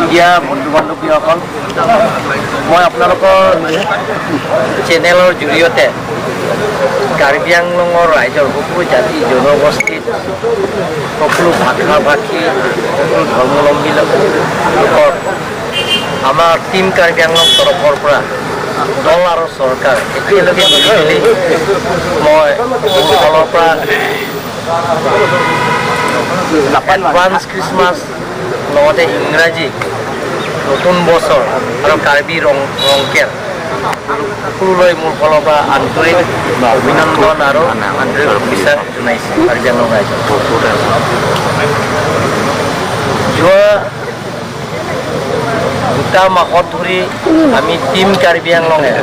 Media বন্ধু বান্ধৱীসকল, মই আপোনালোকৰ চেনেলৰ জৰিয়তে কাৰ্বি আংলঙৰ ৰাইজৰ সকলো জাতি জনগোষ্ঠীত, সকলো ভাষা ভাষী, সকলো ধৰ্মাৱলম্বী লোকৰ আমাৰ টীম কাৰ্বি আংলং তৰফৰ পৰা দল আৰু চৰকাৰ একেলগে মিলি জুলি মই মোৰ ফালৰ পৰা এডভান্স খ্ৰীষ্টমাছ, লগতে ইংৰাজী নতুন বছৰ আৰু কাৰ্বি ৰং ৰংকেৰ সকলোলৈ মোৰ ফালৰ পৰা আন্তৰিক অভিনন্দন আৰু আন্তৰিক শুভেচ্ছা জনাইছোঁ। কাৰ্বি আংলং ৰাইজক যোৱা 2টা মাহত ধৰি আমি টীম কাৰ্বি আংলঙে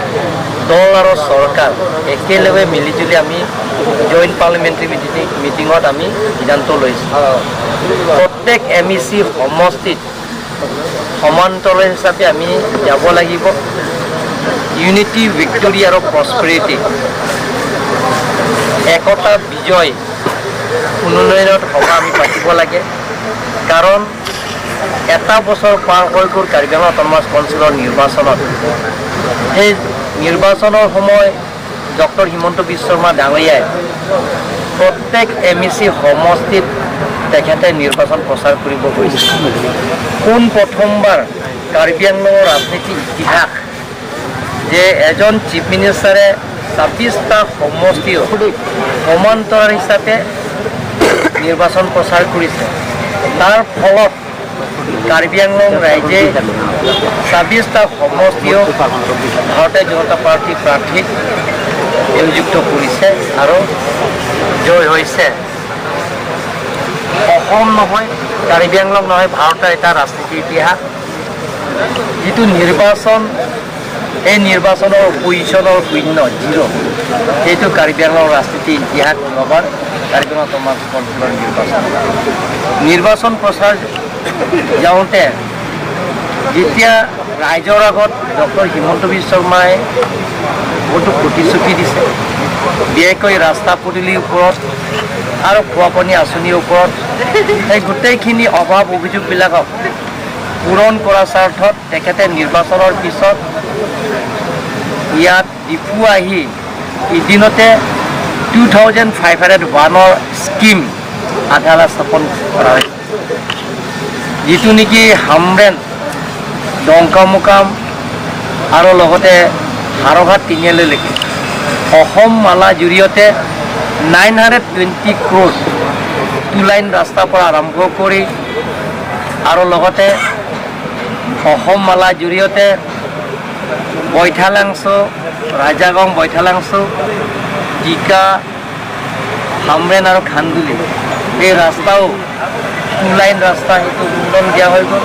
দল আৰু চৰকাৰ একেলগে মিলিজুলি আমি জইণ্ট পাৰ্লিমেণ্টাৰী মিটিঙত আমি সিদ্ধান্ত লৈছোঁ, প্ৰত্যেক এমইচি সমষ্টিত সমান্তৰাল হিচাপে আমি যাব লাগিব। ইউনিটি, ভিক্টৰী আৰু প্ৰস্পেৰিটি, একতা, বিজয়, উন্নয়নত সভা আমি পাতিব লাগে। কাৰণ এটা বছৰ পাৰ হৈ গ'ল কাৰ্বি আংলং অট'নমাছ কাউন্সিলৰ নিৰ্বাচনত। সেই নিৰ্বাচনৰ সময় ডক্টৰ হিমন্ত বিশ্ব শৰ্মা ডাঙৰীয়াই প্ৰত্যেক এমইচি সমষ্টিত তেখেতে নিৰ্বাচন প্ৰচাৰ কৰিব গৈছে। পোন প্ৰথমবাৰ কাৰ্বি আংলঙৰ ৰাজনীতি ইতিহাস যে এজন চিফ মিনিষ্টাৰে 26টা সমষ্টিও সমান্তৰাল হিচাপে নিৰ্বাচন প্ৰচাৰ কৰিছে। তাৰ ফলত কাৰ্বি আংলং ৰাইজে 26টা সমষ্টিও ভাৰতীয় জনতা পাৰ্টীৰ প্ৰাৰ্থীক নিযুক্ত কৰিছে আৰু জয় হৈছে। অসম নহয়, কাৰ্বি আংলং নহয়, ভাৰতৰ এটা ৰাজনীতি ইতিহাস। যিটো নিৰ্বাচন, এই নিৰ্বাচনৰ অপজিশ্যনৰ শূন্য, জিৰ'। সেইটো কাৰ্বি আংলং ৰাজনীতি ইতিহাস। যোৱাবাৰ কাৰ্বি আংলং অট'নমাছ কাউন্সিলৰ নিৰ্বাচন প্ৰচাৰ যাওঁতে যেতিয়া ৰাইজৰ আগত ডক্টৰ হিমন্ত বিশ্ব শৰ্মাই বহুতো প্ৰতিশ্ৰুতি দিছে, বিশেষকৈ ৰাস্তা পদূলিৰ ওপৰত আৰু খোৱা পানী আঁচনিৰ ওপৰত, সেই গোটেইখিনি অভাৱ অভিযোগবিলাকক পূৰণ কৰাৰ স্বাৰ্থত তেখেতে নিৰ্বাচনৰ পিছত ইয়াত ডিফু আহি এদিনতে 2501ৰ স্কীম আধাৰশিলা স্থাপন কৰা হৈছে, যিটো নেকি হামৰেণ, ডংকামুকাম আৰু লগতে হাৰঘাট তিনিআলিলৈকে অসম মালা জৰিয়তে 920 crore two line ৰাস্তাৰ পৰা আৰম্ভ কৰি আৰু লগতে অসম মালাৰ জৰিয়তে বৈঠালাংছ', ৰাজাগাঁও, বৈঠালাংছ', টিকা, হামৰেণ আৰু খান্দুলি এই ৰাস্তাও টু লাইন ৰাস্তা, সেইটো উন্নয়ন দিয়া হৈ গ'ল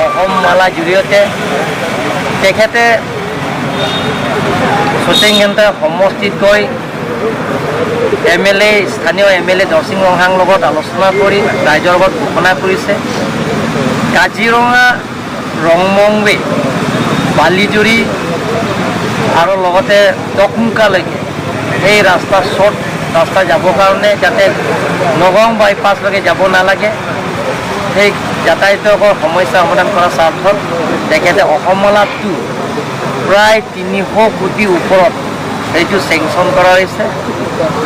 অসম মালাৰ জৰিয়তে। তেখেতে চুটিংঘেণ্টা সমষ্টিত গৈ এমএলএ, স্থানীয় এমএলএ দৰচিং ৰংহাং লগত আলোচনা কৰি ৰাইজৰ আগত ঘোষণা কৰিছে, কাজিৰঙা ৰংমংৱে, বালিজুৰি আৰু লগতে টকমুকালৈকে সেই ৰাস্তা, শ্বৰ্ট ৰাস্তা যাবৰ কাৰণে যাতে নগাঁও বাইপাছলৈকে যাব নালাগে, সেই যাতায়াতৰ সমস্যা সমাধান কৰাৰ স্বাৰ্থত তেখেতে অসমমালা টু প্ৰায় 300 কোটিৰ ওপৰত সেইটো চেংচন কৰা হৈছে।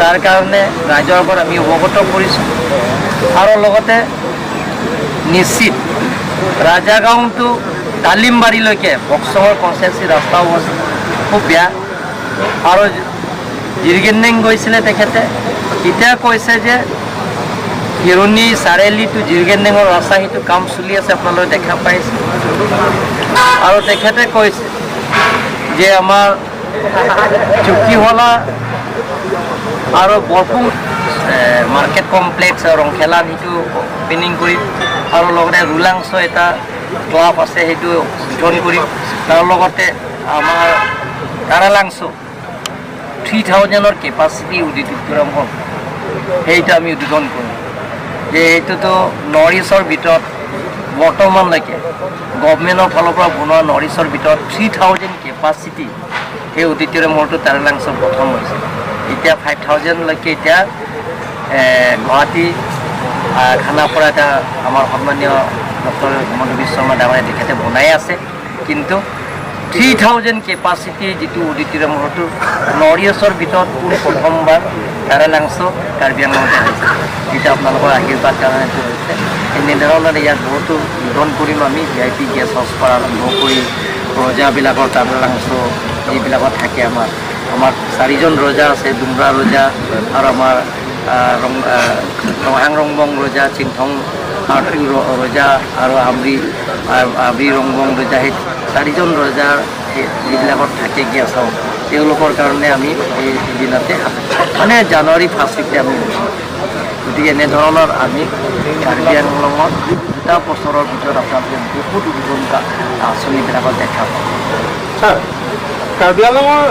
তাৰ কাৰণে ৰাইজৰ আগত আমি অৱগত কৰিছোঁ। আৰু লগতে নিশ্চিত ৰাজাগাঁও টু ডালিমবাৰীলৈকে বক্সঙৰ কনষ্টিটুৱেঞ্চি ৰাস্তাও আছে খুব বেয়া। আৰু জিৰগেনেং গৈছিলে তেখেতে, এতিয়া কৈছে যে হিৰণী চাৰিআলি টু জিৰগেনেঙৰ ৰাস্তা, সেইটো কাম চলি আছে, আপোনালোকে দেখা পাইছে। আৰু তেখেতে কৈছে যে আমাৰ চকীহলা আৰু বৰপুং মাৰ্কেট কমপ্লেক্স ৰংখেলান, সেইটো অপেনিং কৰিম। আৰু লগতে ৰুলাংছ এটা ক্লাব আছে, সেইটো উদ্বোধন কৰিম। তাৰ লগতে আমাৰ তাৰালাংছ 3000ৰ কেপাচিটি অডিটৰিয়াম হ'ল, সেইটো আমি উদ্বোধন কৰিম। যে এইটোতো নৰ্থ ইষ্টৰ ভিতৰত বৰ্তমানলৈকে গভমেণ্টৰ ফালৰ পৰা বনোৱা নৰ্থ ইষ্টৰ ভিতৰত 3000 কেপাচিটি সেই অডিটৰিয়াম হলটো তাৰালাংছত প্ৰথম হৈছে। এতিয়া 5000লৈকে এতিয়া গুৱাহাটী, খানাপাৰা এটা আমাৰ সন্মানীয় ডক্টৰ হিমন্ত বিশ্ব শৰ্মা ডাঙৰীয়া তেখেতে বনাই আছে। কিন্তু 3000 কেপাচিটিৰ যিটো অডিটৰিয়াম, হয়তো নৰ্থ ইষ্টৰ ভিতৰত পোন প্ৰথমবাৰ কাৰেলাংছ কাৰ্বি আংলঙতে হৈছে, যিটো আপোনালোকৰ আশীৰ্বাদ কাৰণে এইটো হৈছে। এনেধৰণৰ ইয়াত বহুতো উদ্বোধন কৰিম আমি। ভিআইপি গেষ্ট হাউচ পৰা আৰম্ভ কৰি ৰজাবিলাকৰ কাৰেলাংছ যিবিলাকত থাকে, আমাৰ চাৰিজন ৰজা আছে, ডুমৰা ৰজা আৰু আমাৰ ৰং ৰংহাং ৰংবং ৰজা, চিংথং ৰজা আৰু আমৰি আমৰি ৰংবং ৰজা, সেই চাৰিজন ৰজাৰ সেই যিবিলাকত থাকে গেষ্ট হাউচ, তেওঁলোকৰ কাৰণে আমি এই দিনতে মানে জানুৱাৰী ফাৰ্ষ্ট উইকতে আমি। গতিকে এনেধৰণৰ আমি কাৰ্বি আংলঙত 2টা বছৰৰ ভিতৰত আপোনালোকে বহুত উদ্বোধন আঁচনিবিলাকত দেখা পাব। ছাৰ, কাৰ্বি আংলঙৰ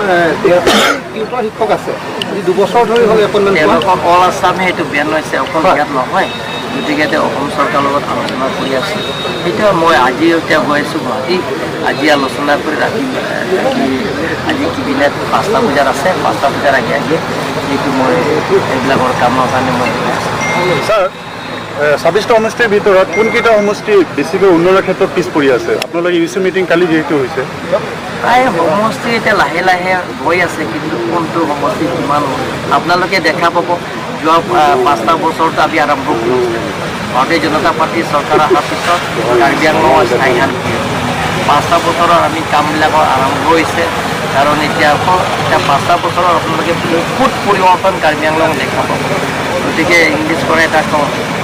13টা টিউটৰ শিক্ষক আছে, আজি 2 বছৰ ধৰি হ'ল এপইণ্টমেণ্ট পোৱা। তেওঁলোকক অল আছামে সেইটো বেন হৈছে, অকল ইয়াত নহয়। গতিকে এতিয়া অসম চৰকাৰৰ লগত আলোচনা কৰি আছোঁ। সেইটো মই আজি এতিয়া গৈ আছোঁ গুৱাহাটী। আজি আলোচনা কৰি ৰাতি আজি কেবিনেট 5টা বজাত আছে। 5টা বজাৰ আগে আগে সেইটো মই এইবিলাকৰ কামৰ কাৰণে মই গৈ আছোঁ। ছাৰ, 26টা সমষ্টিৰ ভিতৰত কোনকেইটা সমষ্টি বেছিকৈ উন্নয়নৰ ক্ষেত্ৰত পিছ পৰি আছে? আপোনালোকে ইউ চি মিটিং কালি যিহেতু হৈছে। প্ৰায় সমষ্টি এতিয়া লাহে লাহে গৈ আছে, কিন্তু কোনটো সমষ্টি কিমান আপোনালোকে দেখা পাব। যোৱা 5টা বছৰতো আমি আৰম্ভ কৰিছোঁ। ভাৰতীয় জনতা পাৰ্টীৰ চৰকাৰ অহাৰ পিছত কাৰ্বি আংলঙৰ স্থায়ী শান্তি 5টা বছৰৰ আমি কামবিলাকৰ আৰম্ভ হৈছে। কাৰণ এতিয়া আকৌ এতিয়া 5টা বছৰৰ আপোনালোকে বহুত পৰিৱৰ্তন কাৰ্বি আংলং দেখা পাব। গতিকে ইংলিছ কৰে এটা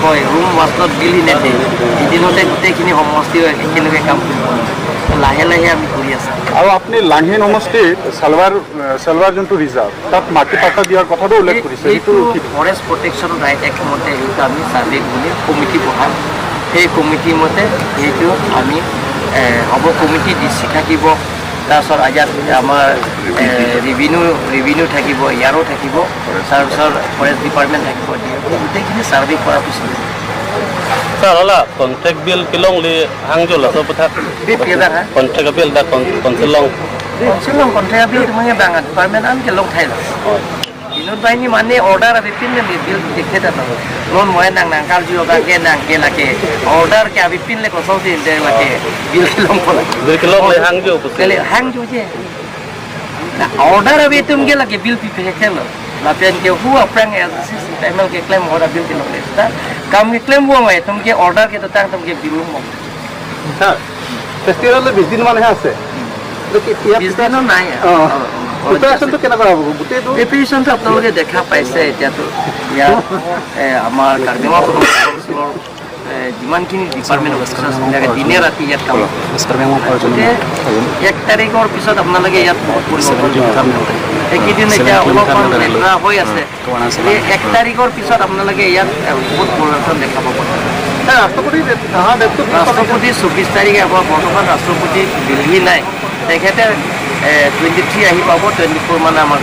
কয়, "Rome was not built in a day." এদিনতে গোটেইখিনি সমষ্টি একেলগে কাম কৰিব নোৱাৰে। লাহে লাহে আমি কৰি আছোঁ। আৰু আপুনি লাংহিন সমষ্টিৰ চেলবাৰ যোনটো ৰিজাৰ্ভ, তাত মাটি পাট্টা দিয়াৰ কথাটো উল্লেখ কৰিছে, সেইটো সেইটো কি? ফৰেষ্ট প্ৰটেকশ্যন ৰাইট এক্ট মতে সেইটো আমি ছাৰ্ভে বুলি কমিটি বহাম। সেই কমিটিৰ মতে সেইটো আমি হ'ব। কমিটি ডি চি থাকিব, তাৰপিছত ইয়াত আমাৰ ৰেভিনিউ থাকিব, ইয়াৰো থাকিব, তাৰপিছত ফৰেষ্ট ডিপাৰ্টমেণ্ট থাকিব। গোটেইখিনি ছাৰ্ভে কৰাৰ পিছত। Sir, wala contract bill kilong li hangjo la so patha. Contract bill da council long. Council contract bill তুমি বাঙা ডিপাৰ্টমেণ্ট আন কে লং থাই বিনোদ বাহিনী মানে অৰ্ডাৰ আবি পিন বিল দেখে তা লোন মই নাং নাং কাল জিও বা কে নাং কে লাগে অৰ্ডাৰ কে আবি পিন লে কসৌ দিন দে লাগে বিল কে লং পলা। Bill kilong li hangjo pu. কেলে হাং জো যে অৰ্ডাৰ আবি তুম কে লাগে বিল পি পে খেল লাপেন के हुआ prang as ML के claim हो रहा बिल के लोग लेता काम के claim हुआ मैं तुम के order के तो तांग तुम के बिल मो। ছাৰ, ফেষ্টিভেললৈ 20 দিন মানহে আছে। 20 দিনো নাই। প্ৰিপাৰেশ্যনটো কেনেকুৱা হ'ব গোটেইটো? প্ৰিপেৰেশ্যনটো আপোনালোকে দেখা পাইছে। এতিয়াতো ইয়াত আমাৰ কাৰ্বি আংলং যিমানখিনি ডিপাৰ্টমেণ্ট অফিচাৰ্ছবিলাকে দিনে ৰাতি ইয়াত কাম কৰে। গতিকে 1 তাৰিখৰ পিছত আপোনালোকে ইয়াত বহুত পৰিৱৰ্তন দেখা পাব। এইকেইদিন এতিয়া অলপমান লেতেৰা হৈ আছে। এই 1 তাৰিখৰ পিছত আপোনালোকে ইয়াত বহুত পৰিৱৰ্তন দেখা পাব। ছাৰ, ৰাষ্ট্ৰপতি অহা ডেটটো? ৰাষ্ট্ৰপতি 24 তাৰিখে হ'ব। বৰ্তমান ৰাষ্ট্ৰপতি দিল্লী নাই, তেখেতে 23 আহি পাব। 24 মানে আমাৰ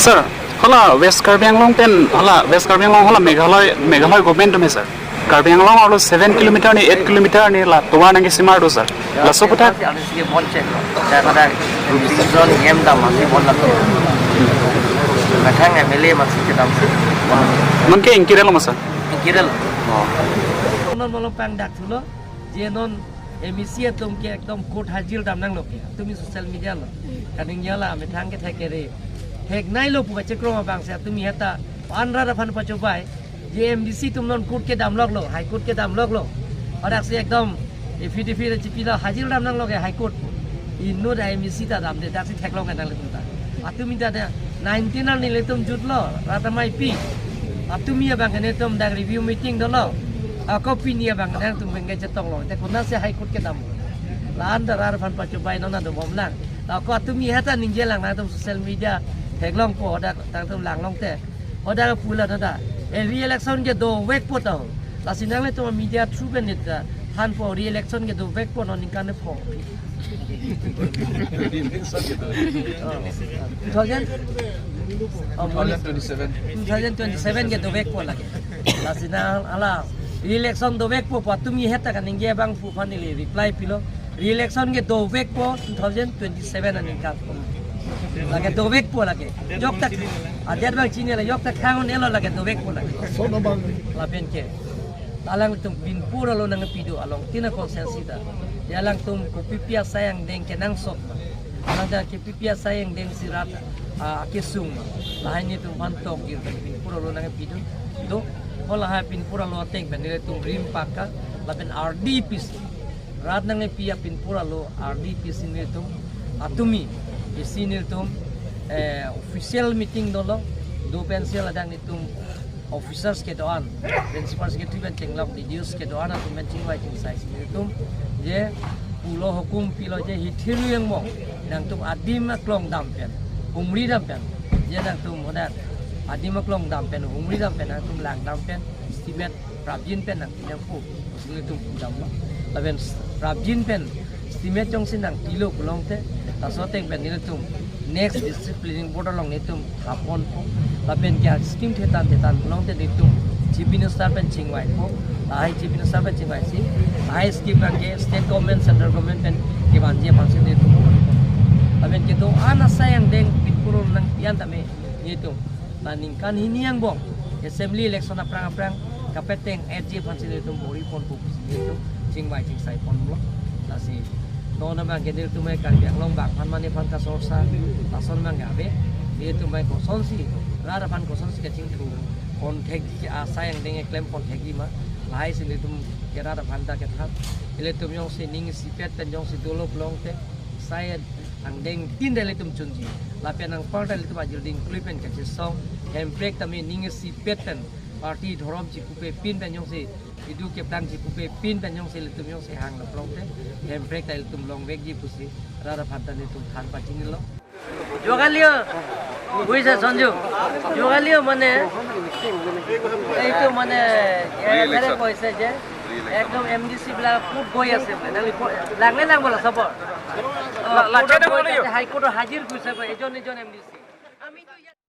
Sir, hala West Karbi Anglong pen hala West Karbi Anglong hala Meghalaya Meghalaya government tume sir. Karbi Anglong aru 7 kilometer ni 8 kilometer ni la towa nangi simar do sir. Laso pata তিনজন M দাম আছে বললাম মেঠাং MLA মাসি দাম। Manke inkirelo ma sir. Kerala non মলম পাং ডাকছিল যে নন এমইসি তুমকে একদম কোর্ট হাজির দাম নাং লোকে তুমি সোশ্যাল মিডিয়া লো কারণ ইয়ালা আমি থাংকে থাকে রে হেক নাই লো পুবা চেক্রমা বাংসে তুমি হেতা আনরা ফান পাচো পাই যে এমডিসি तुम नन कोर्ट के दाम लगलो, हाई कोर्ट के दाम लगलो और আকছে একদম এফিডেভিট চিপিলা হাজির দাম নাং লগে হাইকোর্ট ইনো দা এমইসি তা দাম দে দাসি থাকলো কেন তুমি তা আর তুমি তা 19 আর নিলে তুমি জুটলো রাতামাই পি আর তুমি বাংনে तुम दा रिव्यू मीटिंग দলো কপি নিয়ে বাংনে তুমি বেঙ্গে চেতংলো তে কোনা সে হাইকোর্ট কে দাম লান দা রার ফান পাচো বাই ননা দো বমlang แล้วก็তুমি হেতা নিংজে lang na tum social media theklong po da tang tum lang long te oda pula da e re-election ke do wek po ta la sinang le tum media through ben ni ta han po re-election ke do wek po no ning kan po 2027 ke do wek po lage la sinang ala re-election do wek po pa তুমি হেতা kan ningje bang fu fanili reply pilo re-election ke do wek po 2027 aning ka লাগে দবেক po lage yok tak adet bang chini la yok tak khangon elo lage dobek po lage lapen ke. Alang tum pinpur alo nang pido along tina konsensita yalang tum kupipia sayang deng kenang sok alang da kipipia sayang deng sirat akisung lahan ni tum pantok gir pinpur alo nang pido do hola ha pinpur alo teng benile tum rim paka laben RDPC rat nang pia pinpur alo RDPC ni tum atumi isi ni tum official meeting dolo do pencil adang ni tum officers ke doan principals ke tuben chenglok DDOs ke doan atu men chingwai ching sai tum je pulo hukum pilo je hithiru yang mo nang tum adim klong dam pen umri dam pen je nang tum hodat adim klong dam pen umri dam pen nang tum lang dam pen estimate prabjin pen nang tinang pu sing tum dam lo laben prabjin pen estimate jong sin nang kilo kulong te tasoteng pen nil tum next disciplining border long nitum thapon po lapen kya scheme thetan thetan long te nitum chief minister pen chingwai po ai chief minister pen chingwai si ai scheme bang ke state government central government pen ke banje pangsi nitum lapen ke do ana sayang deng pitpuro nang pian tame nitum laning kan hiniang bong assembly election aprang aprang kapeteng AG pangsi nitum bori pon po nitum chingwai ching sai pon lo lasi no na bang ke tumai Karbi Anglong bang phan mani phan ka sorsa tason bang gabe ni tumai koson si rara phan koson si ka ching thu kon thek ki asa yang deng claim kon thek ma lai si ni tum ke rara phan ta ke thap ele tum yong si ning si pet pen yong si dolo plong te sai ang deng tin de le tum chunji la pen ang par le tum ajil ding klipen ka chi song hem prek tami ning si pet pen party dhorom chi kupe pin pen yong si idu ke plang ji pupe pin pen yong se le tum yong se hang lo plong te hem brek tai tum long vek ji pusi rara phata ni tum than pa chini lo যোগালিও বুঝছে সঞ্জু যোগালিও মানে এইটো মানে এৰে কৈছে যে একদম MDC বিলাক খুব গৈ আছে মানে লাগলে লাগবো সব হাইকোর্ট হাজির কইছে এজন এজন এমডিসি আমি তো